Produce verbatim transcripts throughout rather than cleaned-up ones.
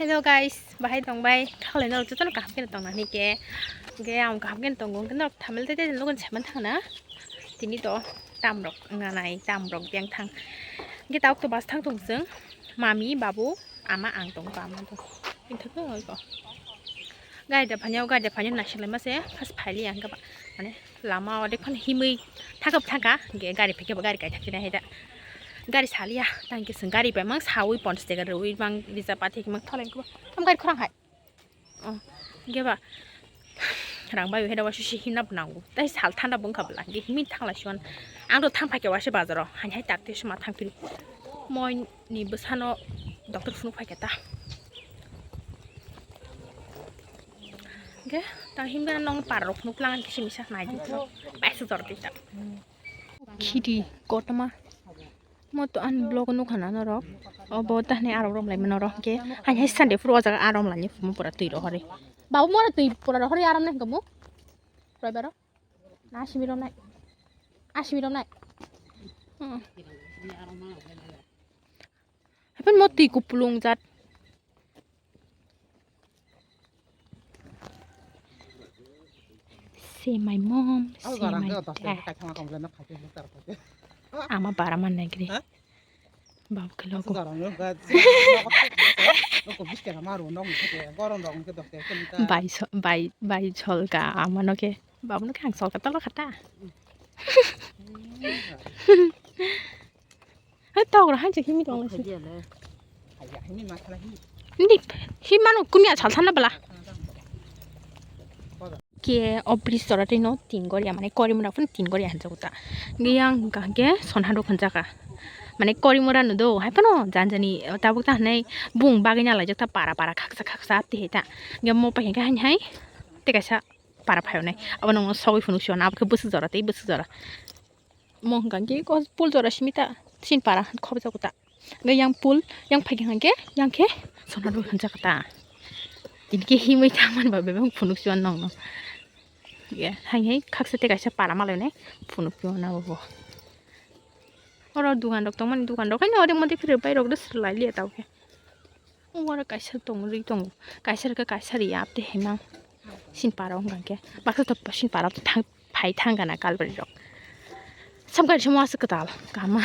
Hello guys, bahai tong bai, khalai norok jotono kaham khe tong nani khe, khe ang kaham khe tongo, khe norok thamel tei tei logon seman thang na, tini to tam rok wngna nai, tam rok beng thang, khe tabuk to bus thang tong chwng, mami, babu, ama, ang tong, ama tong, tini thok no ko, gari da phanya, gari da phanya naisik lai ma se, first phai li ang khe ba, mane. Lama o de phano himwi thangkha thangkha, hingke gari phaikhe bo gari kaithak china hai da. Gari saliya, tangke chwng gari bai mang sawi ponchash taka rwi mang rija pathik mang tholeng ko. Tam gari khorang hai. Oh, hingke ba rang bai hai da wasu si himna nango. Tai sal thanda bwngkha bwla, hingke himwi thangla siwan. Ang do thang phaikhe wasu bazaro, hai hai tak te suma thang phiri. Moi ni bwsano doctor phunuk phaikhe ta. Hingke ta himna nong par rok phunuk lang kisi misa nai di. Bai su jor di ta. Khiti kotorma. Mo to ani vlog nukha na norok. Obo tahne arok rom lai mano rok ke. Hai hai Sunday phuru o jaga arom lani phumu pura twi rohori. Babu mo twi pura rohori arom nai kamu. Roibaro. Na asimi rom nai. Asimi rom nai. Hmm. Hapen mo twi kupulung jat. See my mom, see my dad. Ama bara man nai gri. Bab ke logo. Bai so-, bai, bai solka ama no ke. Bab no ke ang solka tolo khata. Hai tok ra hai je himi tong lai si. Ndi himano kunia sal sana bala. Ke o bridge tora tei no tin goria mane korimura phun tin goria hanjago ta. Ngi yang hingka hingke sonha dok hanjaka. Mane korimura no do hai phano janjani tabuk ta hanai bung bagwi na laijak ta para para khaksa khaksa apti hai ta. Ngi mo pai hingke hai hai te kaisa para phayonai. Abo nongo sogwi phunuk siwan abo khe bwswk jora tei bwswk jora. Mo hwnka khe ko pul jora simi ta sin para khobjago ta. Hwnkhe yang pul yang phaikhe hwnkhe yang khe sona rw hwnjak ta. Tini khe himwi thangmani ba bebak phunuk siwan nokno. Ye hai hai khaksa tei kaisa para malainai phunuk siwan abo bo. Oro dukan rok tongmani dukan rok haino ode mode phirwi bai rok do swlai liya tao khe. Oro kaisa tong ri tongo, kaisa rikha kaisa ri apte himang sin para wngkha khe baksa to sin para thang phai thang gana kalbari rok. Sam gari samo aswk kwtal kama.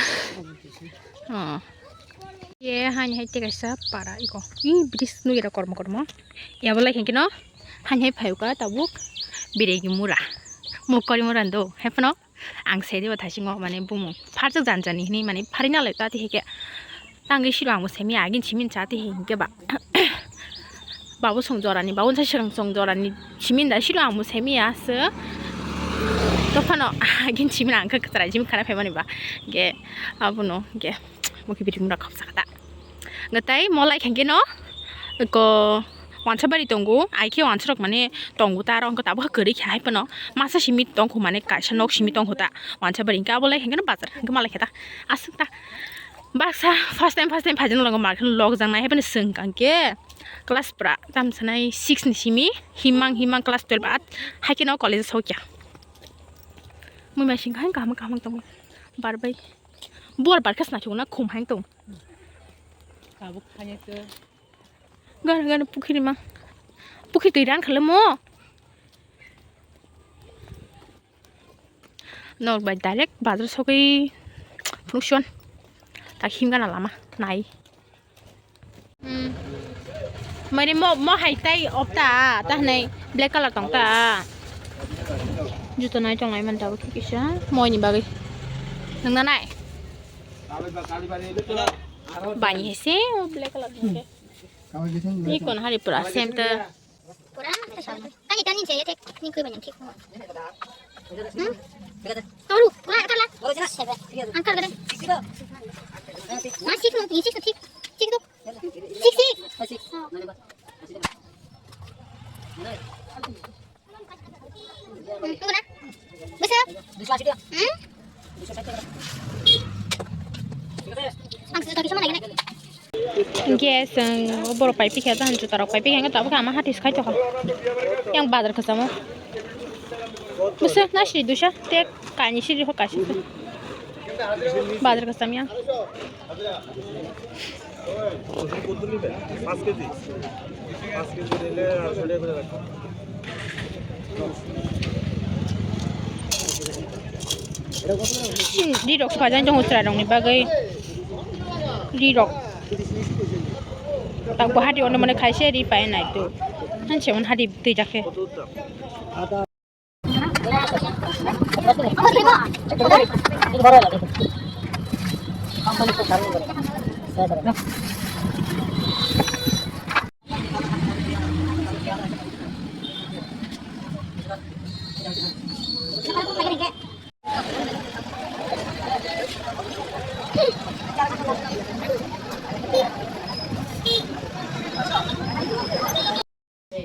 Oh. Ye hani hai te kaisa para iko. I bridge nui ra kormo kormo. Yabo lai khe no hani hai phai ka tabuk biregi mura. Mukori mura ndo hai phano. Ang se diba thaisingo mane bumung pharjak jani jani hinwi mane pharina lai ta tihike tangwi siro ang bo semi agin simin cha tihi hinkhe ba babu song jorani babu sai swrang song jorani simin da siro ang bo semi ya se tophano agin simin ang khe kwchwrai jim khana phaimani ba ge abono ge mukhe biri mura khopsa kha ta. Hwnkhe tai molai khe no ko wansa bari tongo, ai khe wansa rok mane tongo ta aro hwnkhe tabukhe kwrwi khe hai phano masa simi tongkho mane kaisa nok simi tongkho ta wansa bari hwnkhe abo lai hwnkhe no bazar hwnkhe malai khe ta aswk ta baksa first time first time phaijak nang market lok jang nai hai phano swng kang khe class pura tam sanai six ni simi himang himang class twelve at hai khe no college sokya mui mai sing hai kaham kaham tongwi barbai. Bor bar khe sna chukna khum hai tong. Tabuk khanya khe. Gana gana pukhiri ma. Pukhiri twi ran khala mo. Nok bai direct bazar sogwi phunukson. Ta him gana lama nai. Hmm. Mani mo, mo hai tai opta, ta hanai black color tong ta. Juta nai tong lai man ta kisa, moi ni bagwi. Nang na nai? Bani hese, o black color tong ke. Ni kon hari pura same ta. Kani tani je, ye tek, ni koi banyang thik. Hmm? Toru, pura angkar la. Angkar gede. Ma six no, ni six no thik. Thik to. Six, six. Hmm, tunggu na. Bisa? Hmm? Ang sudah kisah mana gini? Hingke chwng borok pai pikha, jahon jutarok pai pikha, hingke tabukhe ama hatis khai tokha. Yang bazar kwchamo. Bwswk na siri duisa, tei kainwi siri ho kaisa. Bazar ka samya. Rirok sajak tongo chwrairokni bagwi. Rirok. Tak bo hati ono mane khaise ri pai nai tu. Hanse on hati twi jakhe.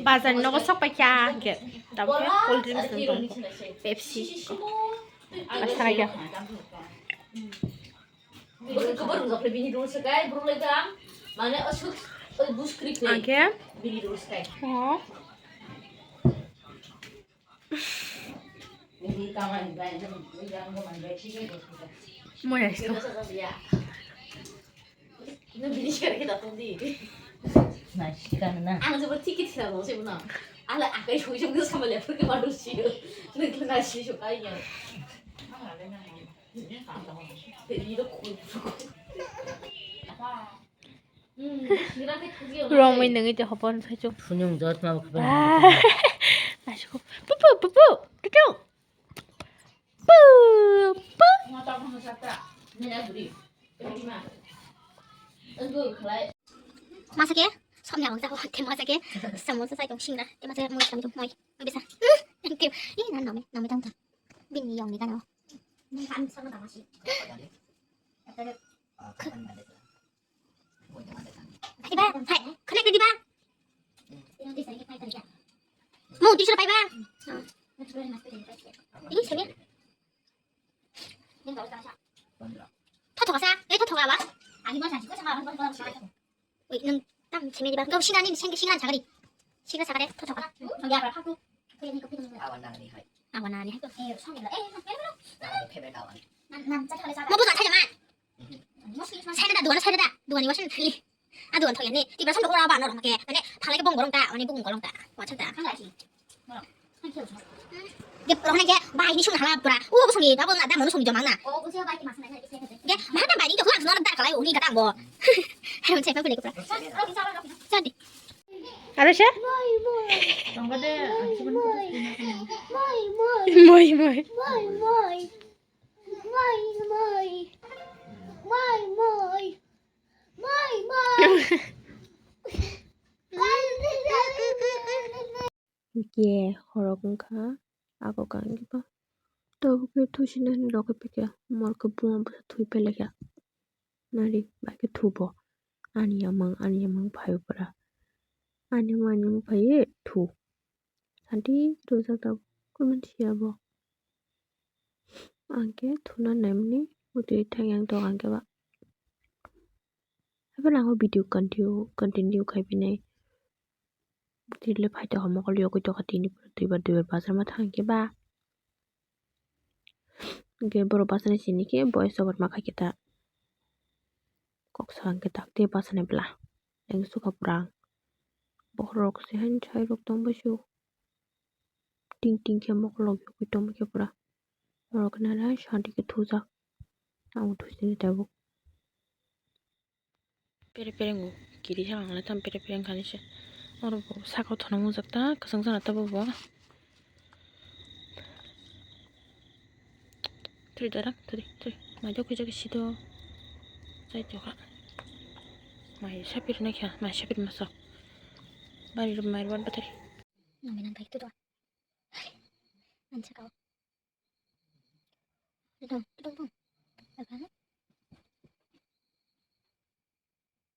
Bazar ni nogo sok pai kha hwnkhe, tabuk khe cold drinks nwng tong, Pepsi. Asara khe. Ang khe. Oh. Moya isto. Bini sikar kita tuh di. Nah, sikar na. Ang coba tiket sih tahu sih benar. Ala akai sui sui sama lihat pergi baru sih. Neng kena sih suka ya. Jadi itu cool. Romwi nungwi te hopon saichung. Phunung jot ma bukha. Asiko. Pupu, pupu, pupu. Pu, pu. Masa ke? Somni abang jago, te masa ke? Samosa sai tong singra, te masa moi sam tong moi. Moi bisa. Hmm, thank you. Ih, nan nome, nome tang tang. Bini yong ni gano. Diba, hai, connect diba? Mo, tisra paiba? Ini sini. Thothoka sa, eh, thothoka ba? Oi, nang tam sini diba? Kau singa ni, singa, singa sakari. Singa sakari, thothoka. Awan nani hai. Awan nani hai. Eh, song diba? Eh, no, eh, no. Nani favorite awan. Nam, nam, chat hale sa. Mo buka thai man. Saida da, duan saida da, duan ni wasan thali. A duan thoi ni, tibra san dok ora ba nor hake, mane thalai ke bong gorong ta, ani bung gorong ta, wasan ta. Ge rohna ge bai ni sung hala pura. U bo sung ni, abo na da mo sung jomang na. Ge ma ta bai ni to hak nor da kalai u ni ka ta bo. Hai mo sai pa pele pura. Sadi. Aro sha? Moi moi. Moi moi. Moi moi. Moi moi. Moi moi. Moi moi. Moi moi. Hwnkhe khorok wngkha, ako kangkhe ba tabukhe thusinani rokhe phikha, morokhe buma bwsa thui pelaikha. Nari bai khe thubo. Ani yamang, ani yamang phaibo pura. Ani yamang, ani yamang phaiwi thu. Santi rwjak tabuk, comment siya bo. Ang khe thuna naimani bwtwi thang yang tok ang khe ba. Haphano ang o video continue, continue khai phinai. Bwtwi le phai tokha mokol yogwi tokha tini pura duibar duibar bazar ma thang khe ba. Hwnkhe borok bachani sini khe voice over ma khai khe ta. Kok sa hwnkhe tak te bachani bwla. Leng sukha pura ang. Bohrok se han chai rok tong bai su. Ting ting khe mokolok yogwi tongma khe pura. Norok nana santi khe thujak. Ang thujini tabuk. Pere pere ngo kiri sa ang tam pere pere khani se. Oro bo saka thonong mujak ta kwchang jana ta bo bo. Three darak three three. Mai jok jok sido. Sai jok ha. Mai sapir na kya mai sapir masa. Bari rum mai wan batari. Nang minang kai tu doa. Ansa kau. Dong, dong, dong. Apa?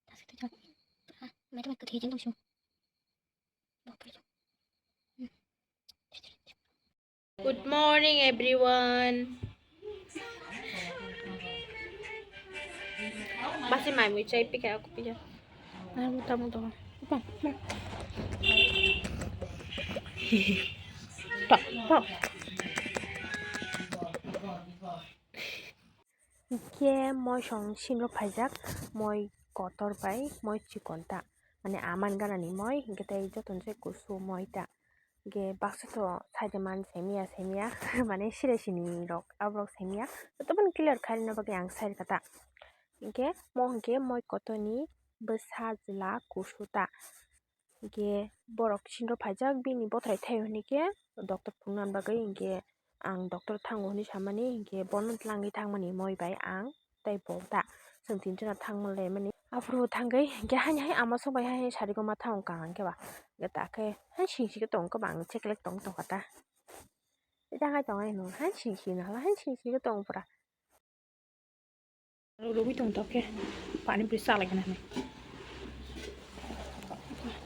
Tas itu jok. Ah, mai tu mai kau tu hijau dong sih. Bok pergi. Good morning, everyone. Basi mai mui chai pika aku pika. Nah, mau tamu tamu. Apa? Pak, pak. Hinkhe moi song sinrok phaijak, moi kotor bai moi chikon ta, mane aman ganani moi, hinkhe tei jotono se kusu moi ta. Hinkhe baksa to side man semiya semiya, mane sire sini rok aborok semiya, joto bono clear khaina bagwi ang sai rwkha ta. Hinkhe mo hinkhe moi kotorni bwsa jwla kusu ta. Hinkhe borok sinrok phaijak, bini bothrai thaio hinkhe doctor phunukna bagwi, hinkhe ang doctor thango hinwi samani, hinkhe bono tlangwi thangmani moi bai ang tei bo ta. Chwng tinjona thangma laimani. Aphuru thangwi hinkhe haini hai ama sok bai hai sari goma thang wngkha hinkhe ba. Hinkhe ta khe hai sing sing khe tong khe ba ang cheklek tong tongkha ta. Tei ta hai tong ai no hai sing sing no hala hai sing sing khe tong pura. Alu rwgwi tong tong khe pani puri sa lai gana hinwi.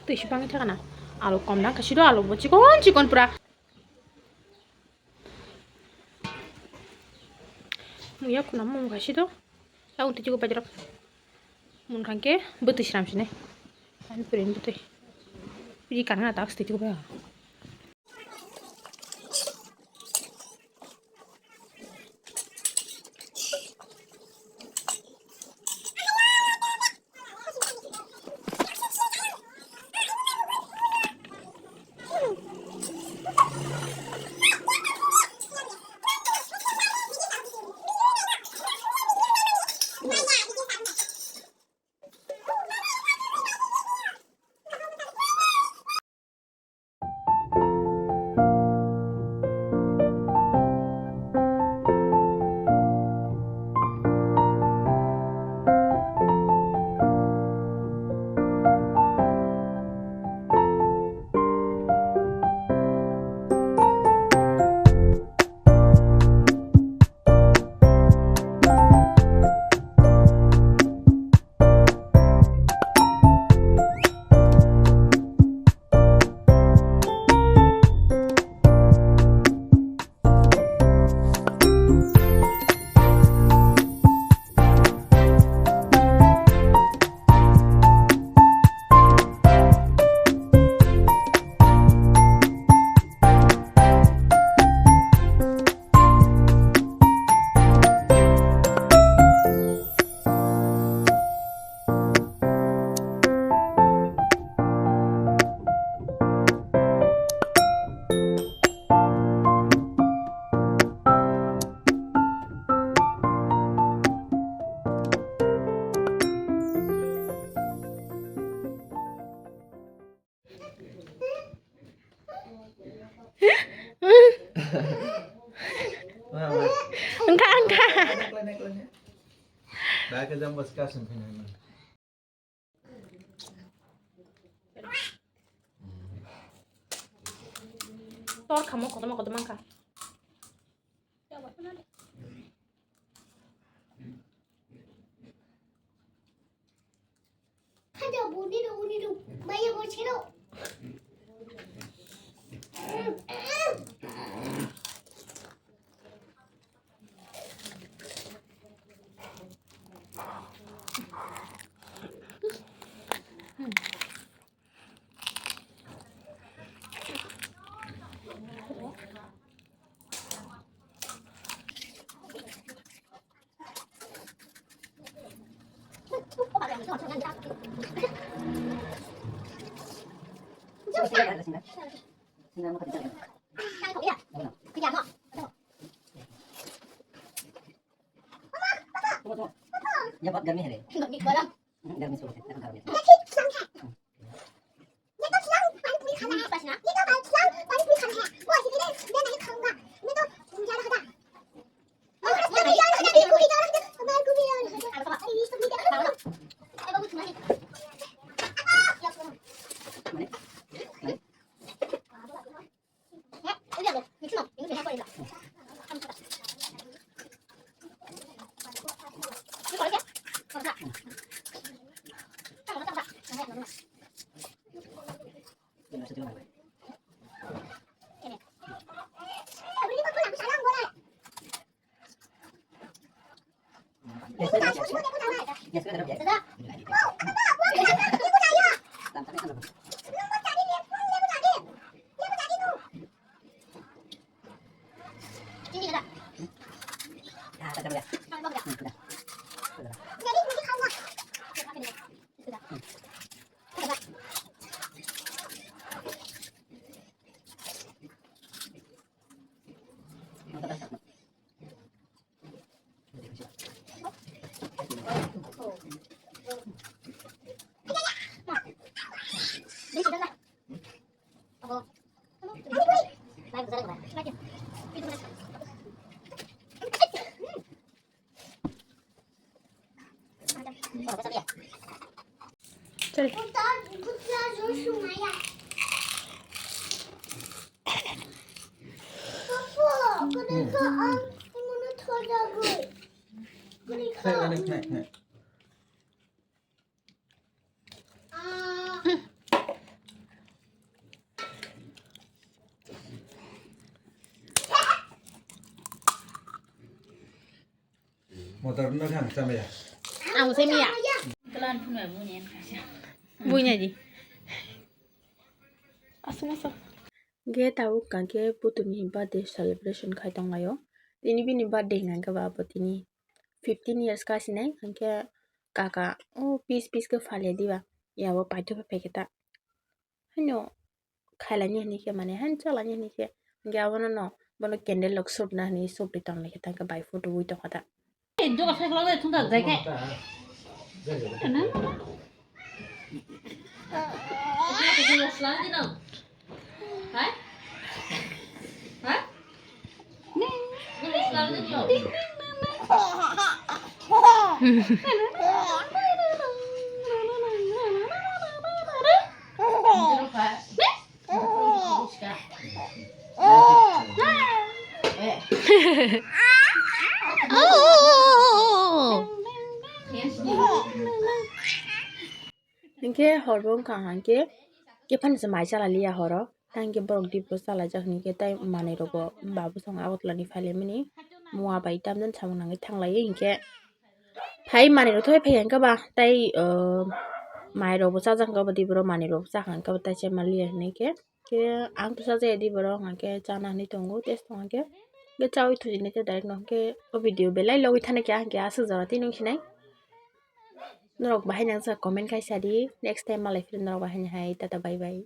Twi si bangwi thaka na. Alu kom dang khe sido alu bo chikon chikon pura. Muya khuna mung kha sido. Ang twi chikon paijak. Mung kha khe bwtwi sram sini. Pani puri bwtwi. Puri kana tak twi chikon pai. Wngkha, wngkha. Tor khamo kotorma kotorma wngkha. ये बहुत गर्मी है रे। गर्मी, गरम। हम्म, गर्मी से होते हैं, गर्मी। ये तो खिलाऊं, पानी पूरी खाना है। ये तो खिलाऊं, पानी पूरी खाना है। वो ऐसे मेरे, मैं नहीं खाऊंगा। मैं तो जा रहा था। मैं तो जा रहा था, मेरे को भी जा रहा था, मेरे को भी जा रहा था। अरे, ये सब नहीं देखा। Sorry. Motor no khan chamaya. Ang se miya. Bunya di. Asung asung. Ge tabuk kangke putuni birthday celebration khai tonglaio. Tini bini birthday hingkha ba abo tini fifteen years kasinai hingke kaka o pis pis ke phalia diba. Yabo paitho phaikhe ta. Haino khailani hini khe mane han chalani hini khe hingke abono no bono candle rok subna hini subri tonglai khe ta hingke bai photo ui tongkha ta. Hinkhe hor bo wngkha hingkhe kephani se mai chala liya horo. Tei hingke borok diboro chalaijak hinkhe tei manui rokbo babu song Agartala ni phailaimani mua bai tamjani samung nangwi thanglaiwi hinkhe phai manui rok thoi phai hingke ba tei mai rokbo chajak hingke ba diboro manui rok chakha hingke ba tei se maliya hinui khe khe ang tusa jaya diboro hingke chana hinui tongo tei tongkhe hingke chaui thujini khe direct no hingke o video belai logwi thani khe hingke aswk jora tei nung sinai norok bahai nang jak comment khai sadi next time malai phili norok bahai nang hai tata bye bye.